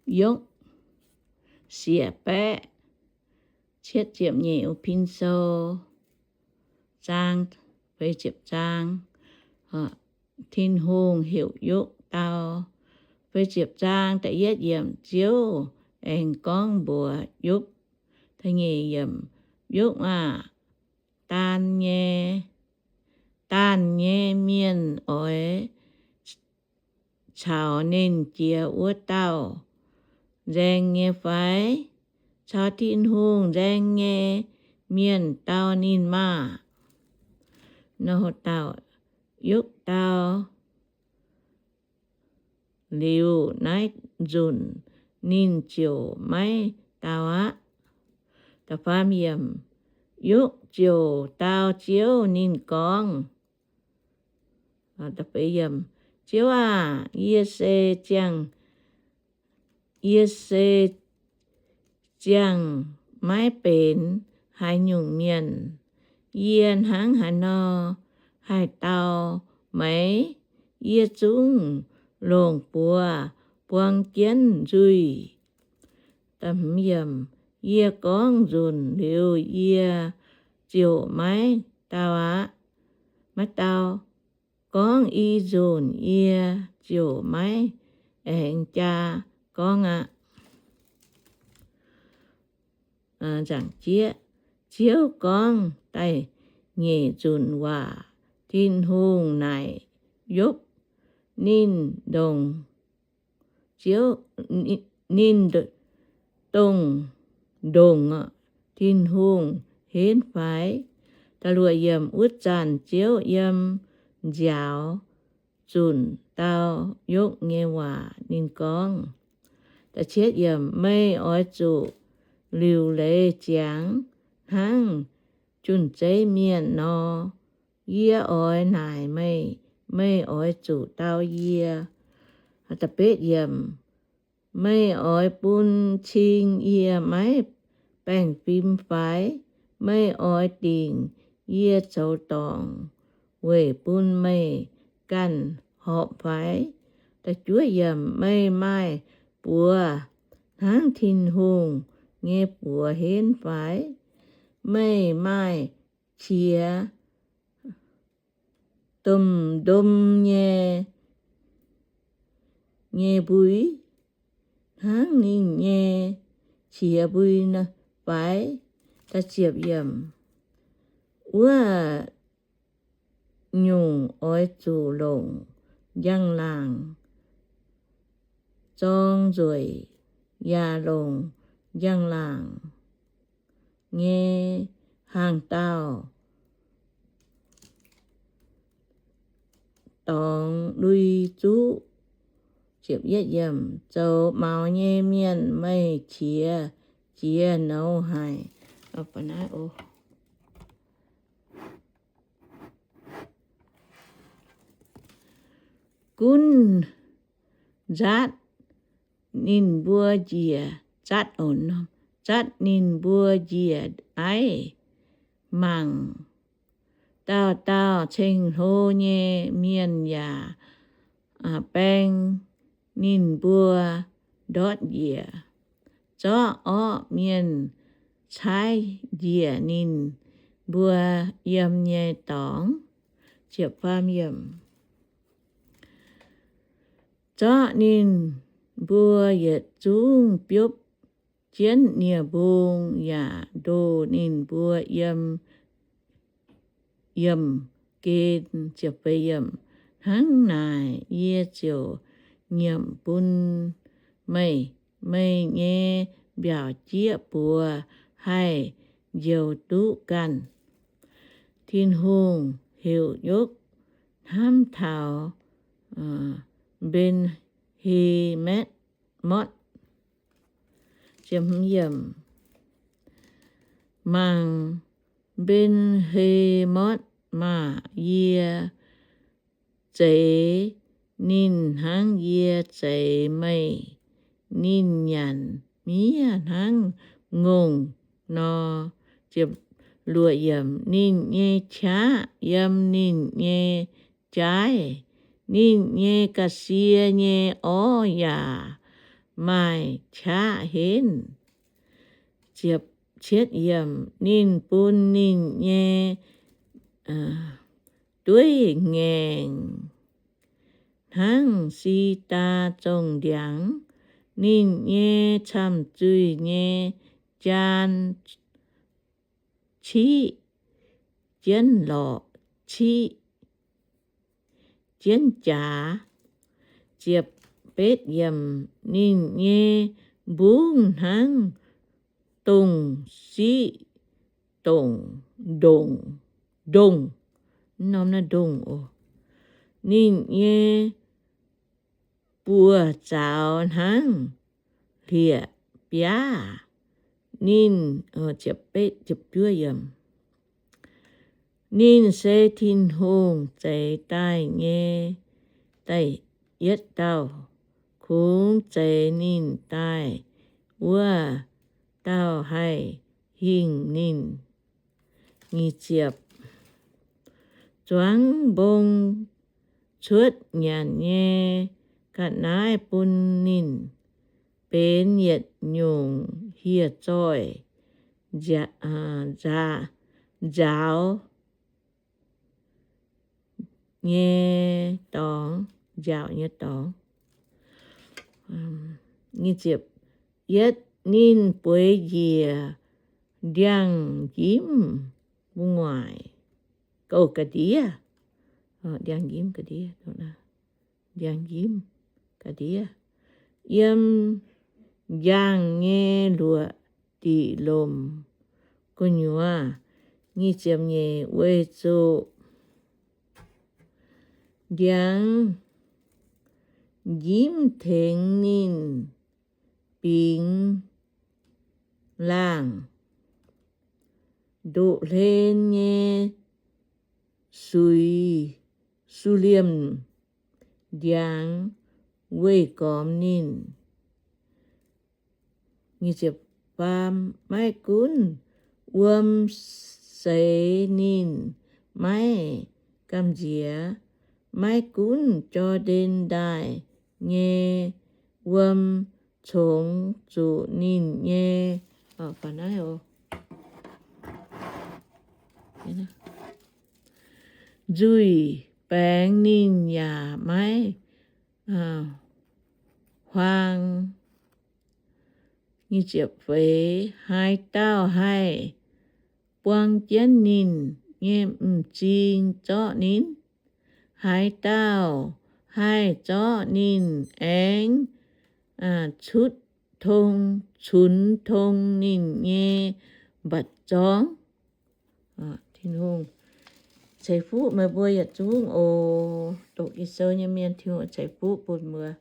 Yopv siec baeqv cietv ziepc nyeic, Pin Sou zaang, feix ziepc zaang. Tin-Hungh heuc Yopv dau. Feix ziepc zaang da'yietv yiemc, Ziouv aengx gorngv mbuox Yopv, da'nyeic yiemc, Yopv aah! Daanh nyei, daanh nyei mienh oix caux ninh jiex wuov dauh nzaeng nyei fai? Caux Tin-Hungh nzaeng nyei mienh dau ninh maah! Nor dauh Yopv dau liuz naaiv nzunc, ninh ziouc maiv dau aqv. Da'faam yiemc, Yopv ziouc dau Ziouv. Ninh gorngv, Ziouv aah! Yie se ziangh, yie se ziangh maiv benx haaix nyungc mienh. Yie hnangv haaix nor haih dau meih? Yie zungv longc buoz buang jienv nzuih. Yie gorngv nzunc liuz, yie ziouc maiv dau aqv, maiv dau. Gorngv i nzunc, yie ziouc maiv aengx jaa gorngv aqv. Nzaangc jieqv, Ziouv gorngv da'nyeic nzunc waac, Tin-Hungh naaic Yopv, ninh ndongc Ziouv, ninh dongh ndongc Tin-Hungh henv fai? Da'luoqc yiemc, Wuov zanc Ziouv yiem nziaaux zunc dau Yopv nyei waac. Ninh gorngv, Meih oix zuqc liuc leiz ziangx hnangv jun-zeiv mienh nor. Yie oix naaic meih, meih oix zuqc dau yie. Meih oix bun cing yie maiv baengh fim fai? Meih oix dingc yie zoux dorngc weic bun meih ganh horpc fai? Meih maaih buoz hnangv Tin-Hungh nyei buoz henv fai? Meih maaih qiex domh ndom nyei, nyei mbui hnangv ninh nyei qiex mbui fai? Wuov nyungc oix zuqc longc njang-laangc zorng nzueic, yaac longc njang-laangc nyei hnaangx-daauh dorngx lui zuqv. Zoux maux nyei mienh meih qiex jiez nouz haic. Gunv nzaatv ninh mbuo njiec, zatv, zatv ninh mbuo njiec aiv mangc. Dauh dauh ceng-hlo nyei mienh yaac baeng ninh mbuo ndortv njiec. Zorqv orqv mienh caaiv njiec ninh mbuo yiem nyei dorngx. Zorqv ninh mbuo yietc zungv biopv jienv nie-mbung yaac ndoh ninh mbuo yiem, yiem gen. Hnangv naaic yie ziouc nyiemc bun meih, meih nyei mbiaauc jieqv buoz haih njoux duqv ganh. Tin-Hungh heuc Yopv hnamv taux Mben^he^motv. Mangc, Mben^he^motv maah! Yie zeix ninh hnangv yie zeix meih. Ninh nyanc miev hnangv ngongh nor. Ninh nyei qaqv yiem ninh nyei jaaiv, ninh nyei ga'sie nyei orv yaac maaih qaqv henv. Ziepc cietv yiemc, ninh bun ninh nyei dueiv ngaengc hnangv si^ndaa zongh ndiangx. Ninh nyei camh zuih nyei jaan ciqv jienv lorqc, ciqv jienv jaax. Ziepc betv yiemc, ninh nyei mbungv hnangv dongh siqv dongh ndongh, ndongh, mv norm naaiv ndongh oc. Ninh nyei buoz-zaux hnangv hlieqv-biaav. Ninh, ninh se Tin-Hungh zeix daaih nyei da'yietv dauh. Kungx zeix ninh daaih wuov dauh haih hingh ninh. Nyic ziepc, zuangx mbong cuotv nyanc nyei ga'naaiv bun ninh, benx yietc nyungc hieh zoih nzaaux nyei dorngx, nziaauc nyei dorngx. Yietv, ninh bueix njiec ndiangx-njimv gu'nguaaic gouv ga'ndiev. Ndiangx-njimv ga'ndiev, ndiangx-njimv ga'ndiev, yiem njang nyei luoqc diqc lomc gu'nyuoz. Nyic ziepc nyeic, weic zuqc ndiangx-njimv tengx ninh bingx laangh ndoqv hlen nyei suix suv liemh ndiangx weih gormx ninh. Maiv gunv wuom seix ninh maiv gamh nziex, maiv gunv Jor^ndaen Ndaaih nyei wuom congx zuqc ninh nyei nzuih baengx ninh yaac maiv huaang. Haaix dauh haih buang jienv ninh nyei m'zing zorqv ninh? Haaix dauh haih zorqv ninh aengx cutv tong, cunx tong ninh nyei mba'zorng? Tin-Hungh ceix fuqv meih mbuo yietc zungv oc. Doqc Ging-Sou nyei mienh, Tin-Hungh ceix fuqv bun mbuo.